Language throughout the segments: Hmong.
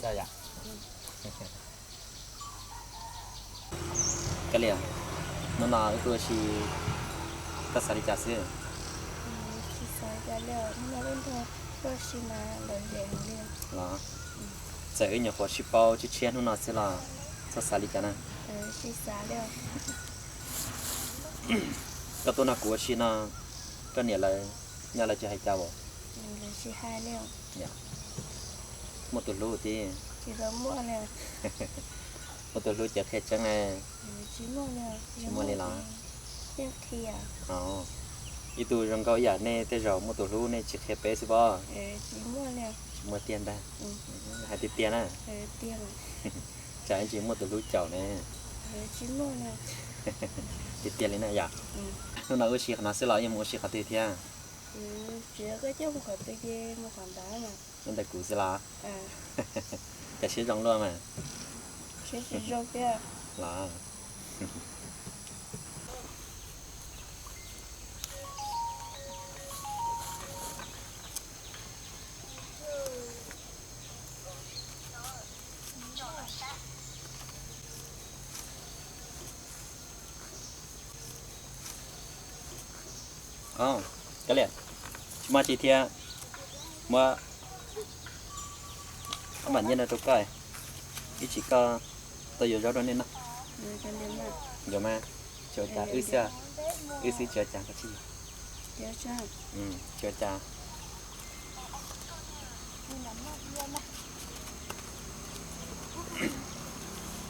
Kab Lias, hnub no wb tuaj ua si, koj xav li cas xwb? Los txawm wb nyuam qhuav sib paub sib tshiab hnub no xwb los txhob xav li cas na. Koj tuaj nrog kuv ua si no, koj niam lawv nyob lawv tsis hais cas os? Muaj tus hlub tiag. Muaj tus hlub ces qhia tseeb. Tsis muaj li los? Ib tug zoo nkauj ib yam nej tej zaum muaj tus hlub nej tsis qhia peb xwb pob. Tsis muaj tiag ntag. Hais tiag tiag na. Tsam ib ntsis muaj tus hlub caum ne. Tiag tiag li na yom. Hnub no wb ua si qhov no xwb los yeej mus ua si qhov twg thiab? Nyob ntawm kuv xwb los? Cas siab zoo luaj mas. Los. Kab Lias, tsis muaj tsi thiab, muab ob mam nyiaj no rau koj, ib tsam koj tuaj yuav zaub rau nej noj. Yuav mas, tsis ua cas, wb xwb, wb xwb tsis ua cas, koj tsis yuav. Tsis ua cas.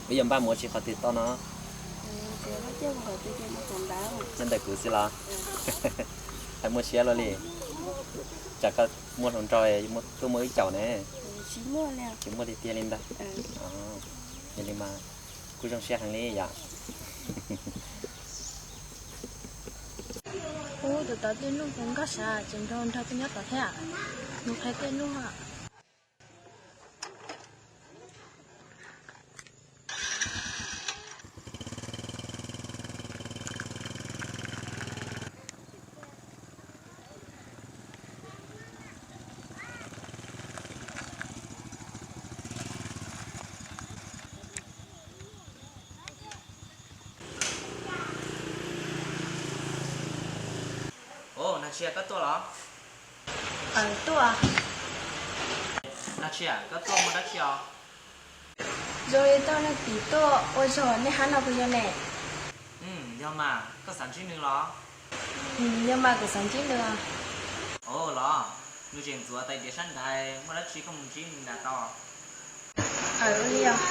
Wb yuav npaj mus ua si qhov twg toj no? Nyob ntawm kuv xwb los? Hais muaj siab luaj li. Tsam koj muaj hluas nraug tuaj muab wb caum ne. Tsis muaj tiag tiag li ntag. Yog li mas kuj zoo siab heev li yom. Ub, tus tod tej nug puas nkauj sav, tseem nrog nrog peb nyob tod thiab. Nug qhia tej nug. Ub, Nas Tshia, koj tuaj los? Tuaj. Nas Tshia, koj tuaj muaj dab tsi os? Zoo li tau leej tim tuaj ua zog nej hab no puas yog ne? Yog mas, koj xav ntsib nws los? Yog mas, kuv xav ntsib nws. Ub los, nws tseem ntxuav tais diav sab nraiv, muaj dab tsi koj mus ntsib nws nrad tau. Ua li os.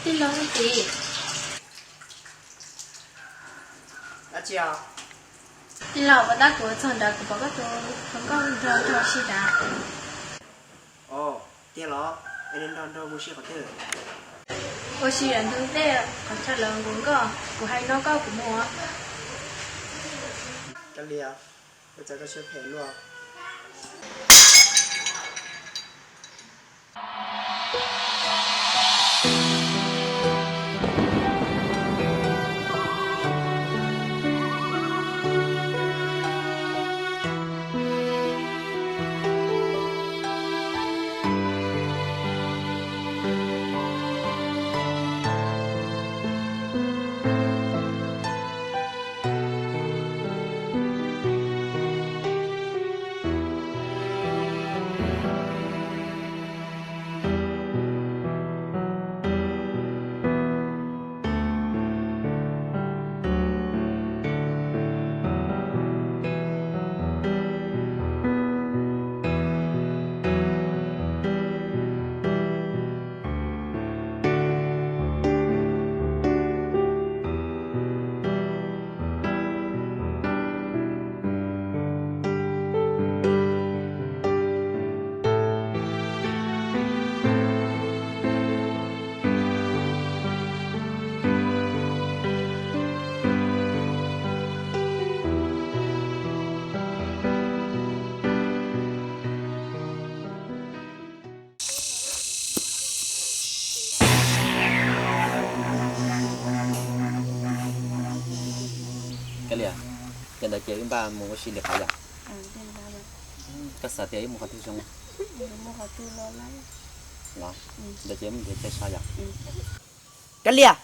Tij laug leej txiv. Tij laug, puas tab kuv txog nrad kuv pom koj tus hluas nkauj nrog nrog si nrad. Os, tiag los? Es nws nrog nrog mus si qhov twg? Ua si lawm ntug dej qhov chaw lawv nkaum nkoj, kuv hais no koj kuv mus. Kab Lias, ua cas koj siab phem luaj? Ntawd ces wb npaj mus ua si li qhov yom? Koj xav tias wb mus qhov twg zoo? Los, ntawd ces mus nrhiav chaw so yom? Kav liam.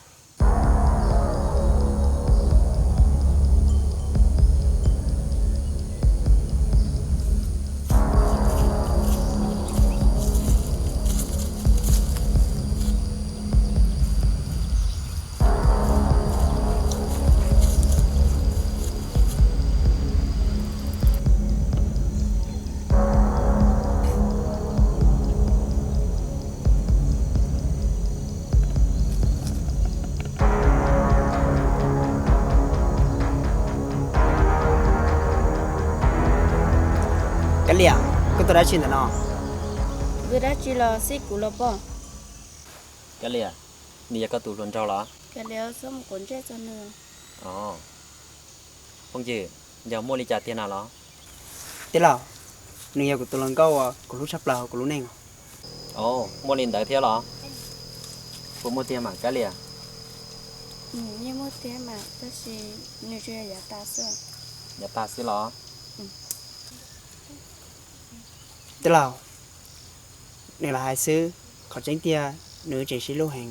Kav liam, koj tuaj dab tsi ntawm no? Ua dab tsi los xij kuv los poj? Kav liam, nws yog koj tus hluas nraug los? Kav liam, txhob mus quav ntsej txog nws. Phooj ywg, yog muaj li cas tiag na los? Tij laug, nws yog kuv tus hluas nkauj uas kuv hlub tshaj plaws hauv kuv lub neej. Muaj li ntawd thiab los? Puas muaj tiag mas Kav liam? Yeej muaj tiag mas, tab sis nws tsuas yog yav tas xwb. Yav tas xwb los? Tij laug, nws lam hais xwb, qhov tseeb tiag nws tseem sib hlub heev.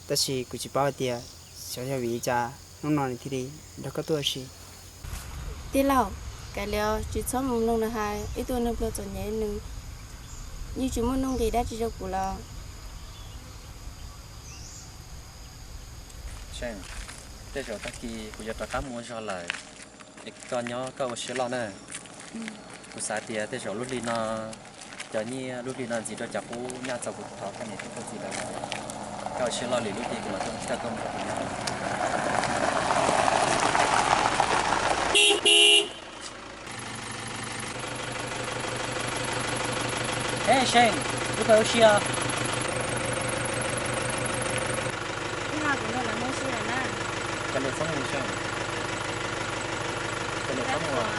Tab sis kuv tsis paub hais tias xyov yog vim li cas hnub no nws thiaj li nrog koj tuaj ua si. Tij laug, kav liam, tsis txhob mus mloog nws hais, ib tug neeg pluag txom nyem nws yeej tsis muaj nuj nqis dab tsi rau kuv los. Tej zaum tag kis kuv yuav rov qab mus ua zog lawm, es koj nyob koj ua siab loj na. Kuv xav tias tej zaum lub hli no cov nyiaj lub hli no ntxiv rau cov qub nyaj txaus kuv thov koj niam thiab koj txiv lawm. Koj ua siab loj, lwm lub hli kuv mam tuaj coj koj mus rau kuv nyob. Hej Seej, wb pab ua si os. Ib no kuv nrog lawv mus ua si lawm na. Kav liam txhob mus Seej. Kav liam txhob mus.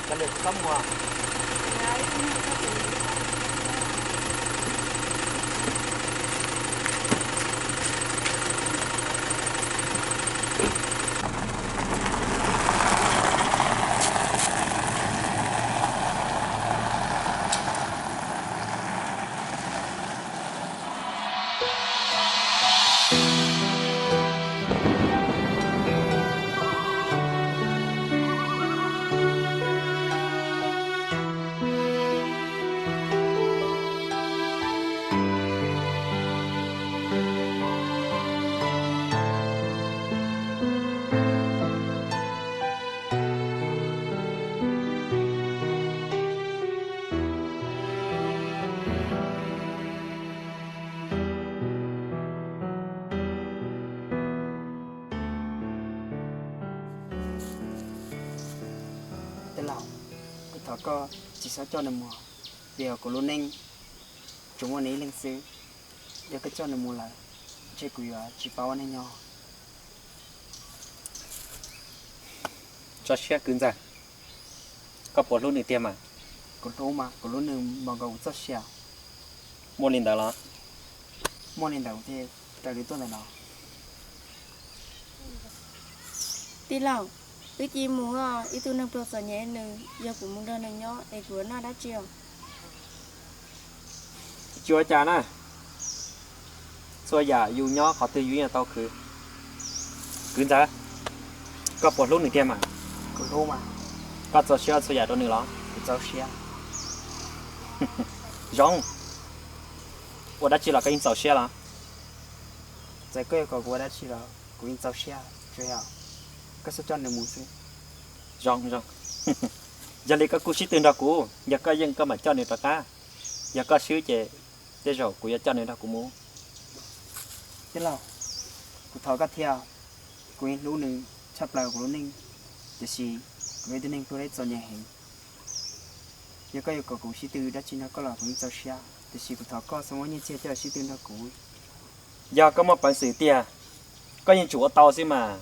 Kav liam txhob mus. Tij laug, kuv thov koj tsis txhob coj nws mus, vim kuv lub neej tsuas muaj nws ib leeg xwb. Yog koj coj nws mus lawm, ntshe kuv yuav tsis paub ua neej nyob. Tso siab kwv ntxawg, koj puas hlub nws tiag mas? Kuv hlub mas, kuv hlub nws npaum nkaus kuv txoj sia. Muaj li ntawd los? Muaj li ntawd thiaj raws li tuaj ntawm no. Tij laug, wb cia mus os, ib tug neeg pluag txom nyem nws, yog kuv mus nrog nws nyob es kuv yuav noj dab tsi os? Tsis ua cas na, txhua yam yus nyob qhov twg yus yeej tau khwv. Kwv ntxawg, koj puas hlub nws tiag mas? Kuv hlub mas. Koj txaus siab txhua yam rau nws los? Kuv txaus siab. Zoo, ua dab tsi los koj yeej txaus siab los? Txawm koj yuav kom kuv ua dab tsi los kuv yeej txaus siab, tsuas yog koj txhob coj nws mus xwb. Zoo, zoo. Yog li koj kuj sib tw nrog kuv, yog koj yeej koj mam coj nws rov qab, yog koj swb ces tej zaum kuv yuav coj nws nrog kuv mus. Tij laug, kuv thov koj thiab, kuv yeej hlub nws tshaj plaws kuv lub neej, tiam sis kuv yog ib tug neeg pluag deb txom nyem heev. Yog koj yuav kom kuv sib tw dab tsi nrog koj los kuv yeej txaus siab, tiam sis kuv thov koj txhob muab nyiaj txiag coj sib tw nrog kuv. Yog koj muaj peev xwm tiag, koj yeej tsum ua tau xwb mas.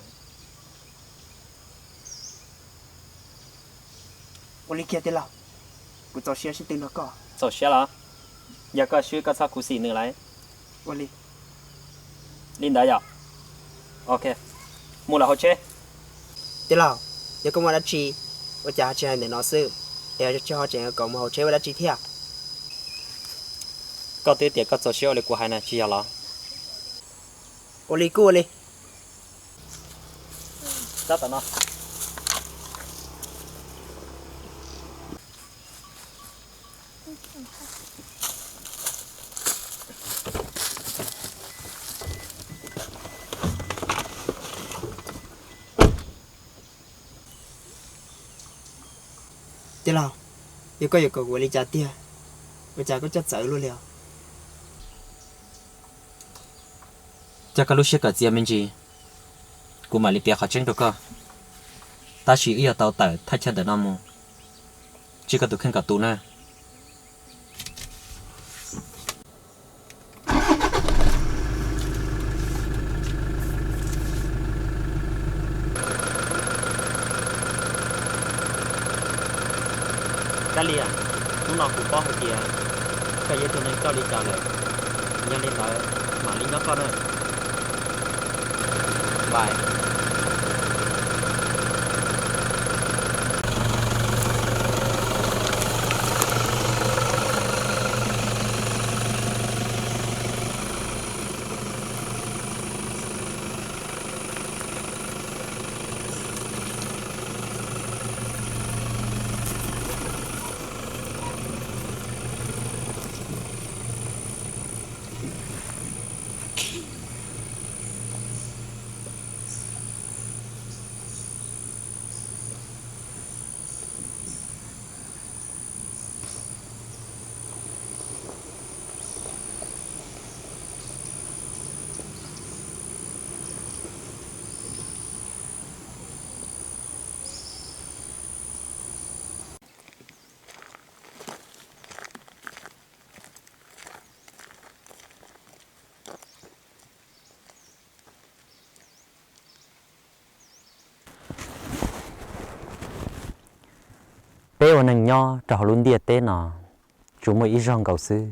Ua li kiag tij laug, kuv txaus siab sib tw nrog koj. Txaus siab los? Yog koj swb koj txhob khuv xim nws lauj. Li ntawd yom. Ok, mus lawm hauv tsheb. Tij laug, yog koj muaj dab tsi, ua cas tsis hais ntawm no xwb, es tsis ho tseem kom mus hauv tsheb ua dab tsi thiab? Koj twb tias koj txaus siab ua li kuv hais na, tsis yog los? Ua li kuj ua li. Tab tom no. Tij laug, yog koj yuav kom kuv ua li cas tiag, ua cas koj coj txawv luaj li os? Coj koj lub siab kom txias me ntsis, kuv mam li piav qhov tseeb rau koj. Tab sis wb yuav tau tawm thaj chaw ntawm no mus, tsis koj tus kheej kom tu na. Kab Lia, hnub no kuv paub hais tias koj yog ib tug neeg coj li cas lawm, yog li ntawd mam li nyob koj na. Npais. Peb ua neeg nyob rau hauv lub ntiaj teb no tsuas muaj ib zaug nkaus xwb.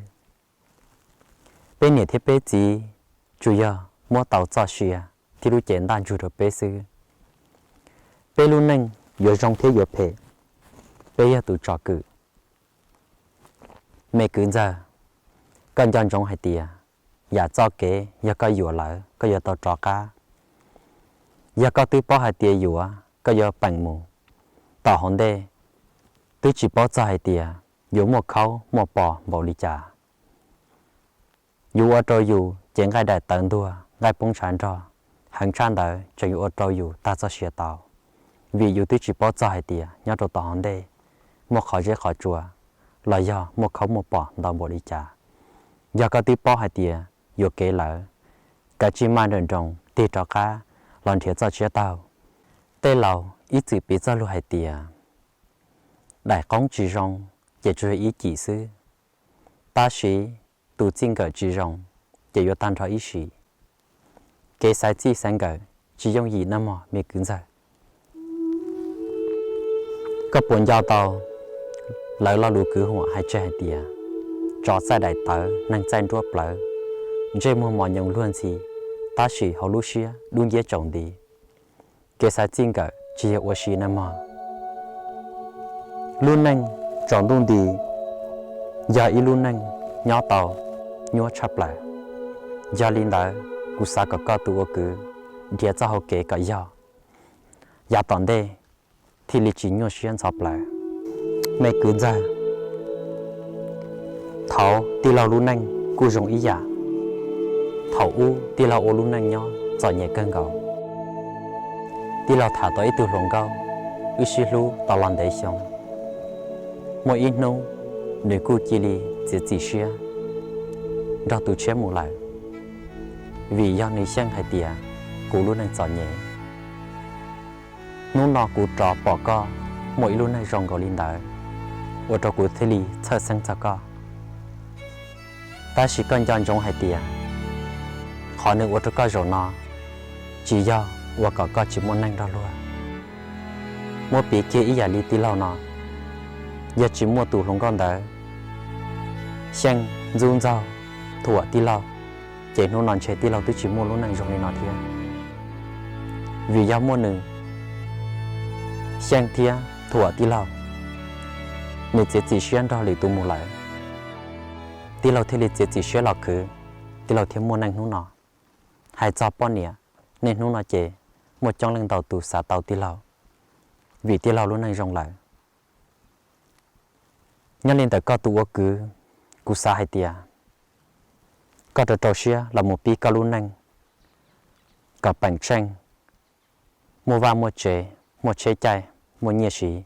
Peb niam thiab peb txiv tsuas yog muab tau txoj sia thiab lub cev ntaj ntsug rau peb xwb. Peb lub neej yuav zoo thiab yuav phem, peb yog tus tsom kwm. Me kwv ntxawg, koj nco ntsoov hais tias yam txoj kev yog koj yuam lawm koj yuav tau rov qab. Yog koj twb paub hais tias yuav, koj yuav peem mus. Tom hauv ntej twb tsis paub txog hais tias yuav muaj khaub muaj pos npaum li cas. Yus ua rau yus cev nqaij daim tawv ntuag, nqaij poob ntshav nrog, heev tshaj ntawd tseem yuav ua rau yus tag txoj sia tau. Vim yus twb tsis paub txog hais tias nyob rau tom hauv ntej muaj qhov zeb qhov tsua los yog muaj khaub muaj pos ntau npaum li cas. Yog koj twb paub hais tias yuam kev lawm, kav tsij maj nrawm nroos tig rov qab los nrhiav txoj tshiab taug. Tej laus ib txwm piv txoj lus hais tias daim qoob tsis zoo ces tsuas yog ib cim xwb, tab sis tus txij nkawm tsis zoo ces yuav tag nrho ib sim. Kev xaiv txij xaiv nkawm tsis yooj yim nawb mog me kwv ntxawg. Koj puas nco tau lawv lo lus kwv huam hais tseg hais tias, tsov txaij daim tawv, neeg txaij nruab plawv, ntsej muag mos nyoos luag ntxhi, tab sis hauv lub siab dub nciab tsaus nti. Kev xaiv txij nkawm tsis yog ua si nawb mog. Lub neej tsaus ntuj nti yog ib lub neej nyob tau nyuaj tshaj plaws. Yog li ntawd, kuv xav kom koj tus ua kwv nrhiav txoj hau kev kom yog, yav tom ntej thiaj li tsis nyuaj siab ntxhov plawv. Me kwv ntxawg, thaud tij laug lub neej kuj zoo ib yam. Thaum ub tij laug ua lub neej nyob txom nyem kawg nkaus. Tij laug tham tau ib tug hluas nkauj, wb sib hlub tau los ntev xyoo. Muaj ib hnub, nws kuj cia li txiav txim siab nrog tus tshiab mus lawm, vim yog nws xyeej hais tias kuv lub neej txom nyem. Hnub no kuv rov pom koj muaj ib lub neej zoo nkaus li ntawd, ua rau kuv thiaj li txhawj xeeb txog koj. Tab sis koj nco ntsoov hais tias qhov nws ua rau koj zaum no tsis yog ua kom koj tsis muaj neej nrog luag. Muab piv kiag ib yam li tij laug no, yog tsis muaj tus hluas nkauj ntawd, Xyeej ntxub ntxaug thuam tij laug, ces hnub no ntshe tij laug twb tsis muaj lub neej zoo li no thiab. Vim yog muaj nws, Xyeej thiab thuam tij laug, nws txiav txim siab nrog lwm tus mus lawm, tij laug thiaj li txiav txim siab los khwv, tij laug thiaj muaj neej hnub no. Hais txog poj niam, niaj hnub no ces muaj coob leej ntau tus xav tau tij laug, vim tij laug lub neej zoo lawm. Nyob li ntawm koj tus ua kwv, kuv xav hais tias koj rau rau siab los mus pib koj lub neej kom peem tsheej, muaj vaj muaj tsev, muaj tsheb caij, muaj nyiaj siv.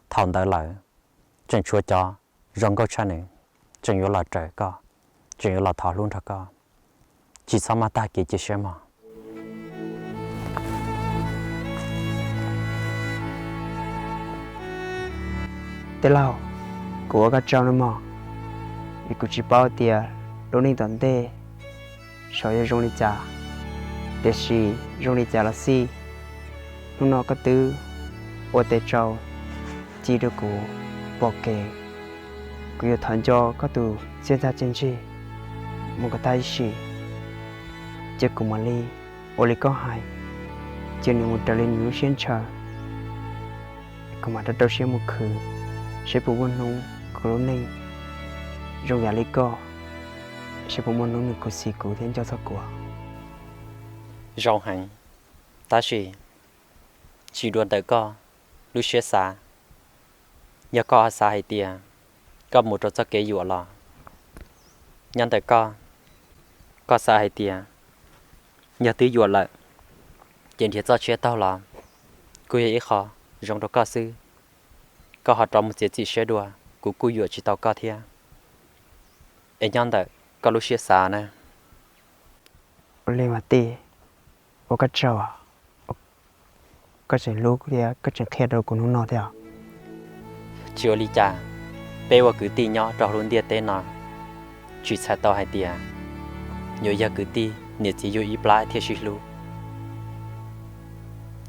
Thaum ntawd lawm, tseem tshuav cov zoo nkauj tshaj nws tseem yuav los raws koj, tseem yuav los thov hlub nrog koj. Tsis txhob maj tag kev cia siab mog. Tij laug, kuv ua koj tsaug nawb mog, vim kuv tsis paub tias lub neej tom ntej saum yuav zoo li cas, tiam sis zoo li cas los xij, hnub no koj twb ua tes tsau ci rau kuv pom kev. Kuv yuav thov nco koj tus txiaj ntsig txiaj ntsig mus kom tag ib sim, ces kuv mam li ua li koj hais, cia nws mus raws li nws lub siab ntshaw. Kuv mam rau rau siab mus khwv, seb puas muaj hnub kuv lub neej zoo yam li koj, seb puas muaj hnub nws khuv xim kuv thiab nco txog kuv. Zoo heev, tab sis tsis dua ntawm koj lub siab xav. Yog koj ho xav hais tias koj mus rau txoj kev yuam los, nyob ntawm koj, koj xav hais tias yog twb yuam lawm ces nrhiav txoj tshiab taug los kuj yog ib qho zoo rau koj xwb. Koj ho rov mus txiav txim siab dua, kuv kuj yuam tsis tau koj thiab. Es nyob ntawm koj lub siab xav na. Ua li mas tij, ua koj tsaug, koj tseem hlub thiab koj tseem qhia rau kuv hnub no thiab. Tsis ua li cas, peb ua kwv tij nyob rau hauv lub ntiaj teb no, tsis txhais tau hais tias yuav yog kwv tij niam txiv yug ib plab thiaj sib hlub.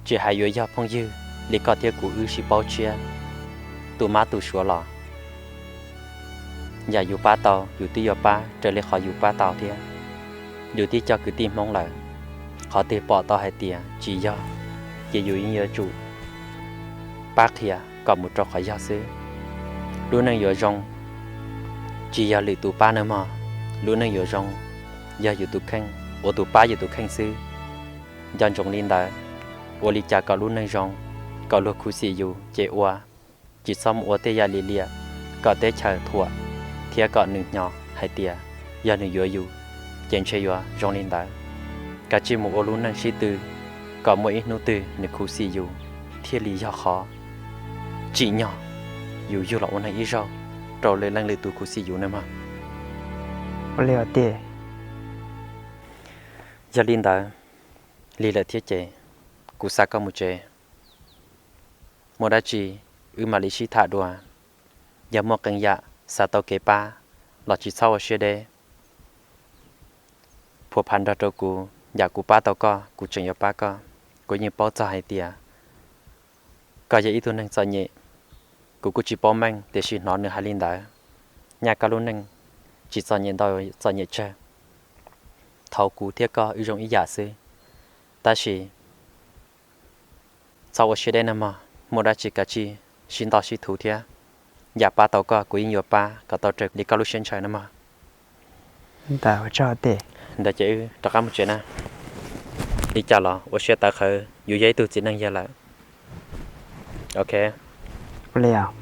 Tsis hais yuav yog phooj ywg li koj thiab kuv wb sib paub tshiab tu mab tu suav los, yam yus pab tau yus twb yuav pab raws li qhov yus pab tau thiab. Yus twb coj kwv tij Hmoob lawm, qhov twg pom tau hais tias tsis yog, ces yus yeej yuav tsum pab qhia kom mus rau qhov yog xwb. Lub neej yuav zoo tsis yog lwm tus pab nawb mog, lub neej yuav zoo yog yus tus kheej, ua tus pab yus tus kheej xwb. Nco ntsoov li ntawd, ua li cas kom lub neej zoo, kom luag khuv xim yus ces ua, tsis txhob mus ua tej yam lim liam kom teb chaws thuam thiab kom nws hnyo hais tias yog nws yuav yus ces ntshe yuav zoo li ntawd. Kav tsij mus ua lub neej sib tw kom muaj ib hnub twg nws khuv xim yus thiaj li yog qhov tsim nyog yus yug los ua neeg ib zaug rau lwm leej lwm tus khuv xim yus nawb mog. Ua li os tij. Yog li ntawd, lig lawm thiab ces kuv xa koj mus tsev. Muaj dab tsi wb mam li sib tham dua. Yog muaj qee yam xav tau kev pab los tsis txhob ua siab deb, phua phav nrog rau kuv, yam kuv pab tau koj kuv tseem yuav pab koj. Kuv yeej paub txog hais tias koj yog ib tug neeg txom nyem, kuv kuj tsis paub meej tiam sis hnov nws hais li ntawd, nyaj koj lub neej tsis txom nyem ntau txom nyem tsawg. Thaum kuv thiab koj wb zoo ib yam xwb, tab sis txhob ua siab deb nawb mog, muaj dab tsi kav tsij sib nto sib thuv thiab. Yam pab tau koj kuv yeej yuav pab kom tau raws li koj lub siab ntshaw nawb mog. Ntawd ces wb rov qab mus tsev na. Li cas los ua siab tawv qhawv, yus yog ib tug txiv neej yawg lawm. Ok. Ua li os.